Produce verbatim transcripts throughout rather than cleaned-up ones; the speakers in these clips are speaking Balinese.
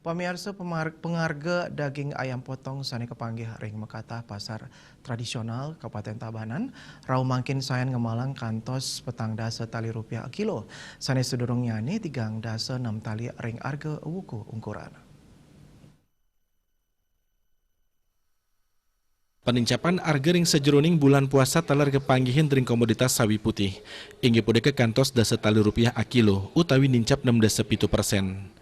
Pamiarsa, pengarga daging ayam potong sané kapanggih ring Mekatah Pasar Tradisional Kabupaten Tabanan, rauh mangkin sayan ngemalang kantos petang dasa tali rupiah akilo, sané sadurungnyané tigang dasa nem tali ring arga wuku ungkuran. Panincapan arga ring sajeroning bulan puasa taler kapanggihin ring komoditas sawi putih, inggih punika kantos dasa tali rupiah akilo utawi nincap nem dasa pitu persen.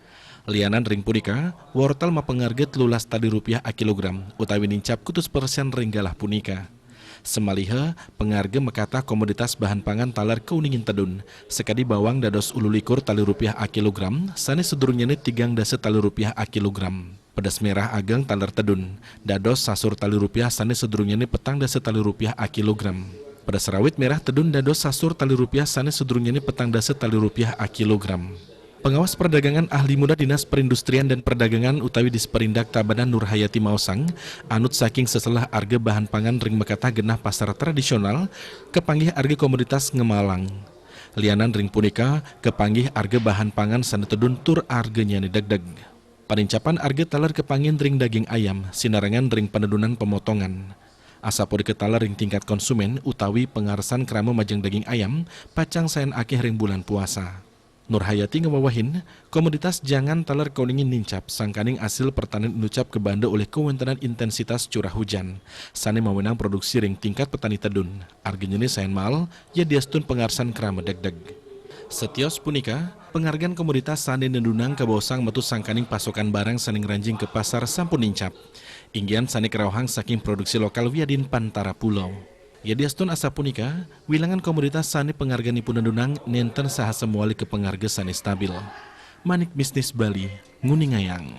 Lianan ring punika, wortel mapangarga telulas tali rupiah akilogram utawi nincap kutus persen ring galah punika. Samaliha, pangarga makatah komoditas bahan pangan taler kauningin tedun, sakadi bawang dados ulu likur tali rupiah akilogram, sané sadurungnyané tigang dasa tali rupiah akilogram. Pedas merah ageng taler tedun, dados sasur tali rupiah sané sadurungnyané petang dasa tali rupiah akilogram. Pedas rawit merah tedun dados sasur tali rupiah sané sadurungnyané petang dasa tali rupiah akilogram. Pengawas Perdagangan Ahli Muda Dinas Perindustrian dan Perdagangan utawi Disperindag Tabanan Nurhayati maosang, anut saking seselah arga bahan pangan ring makatah genah pasar tradisional, kapanggih arga komoditas ngemalang. Lianan ring punika, kapanggih arga bahan pangan sané tedun tur arganyané degdeg. Panincapan arga taler kapanggihin ring daging ayam, sinarengan ring panedunan pemotongan. Asapunika taler ring tingkat konsumen utawi pangarsan krama majeng daging ayam, pacang sayan akeh ring bulan puasa. Nurhayati ngawewehin, komoditas jangan taler kauningin nincap, sangkaning asil pertanian inucap kabanda olih kawentenan intensitas curah hujan, sané mawenang produksi ring tingkat petani tedun. Arganyané sayan maal, yadiastun pangarsan krama degdeg. Satios punika, pangargan komoditas sané nedunang kabaosang metu sangkaning pasokan barang sané ngranjing ka pasar sampun nincap. Inggihan sané karauhang saking produksi lokal wiadin pantara pulau. Yadiastun asapunika, wilangan komoditas sané pangarganipun nedunang nénten sahasa mawali ka pangarga sané stabil. Manik Bisnis Bali, nguningayang.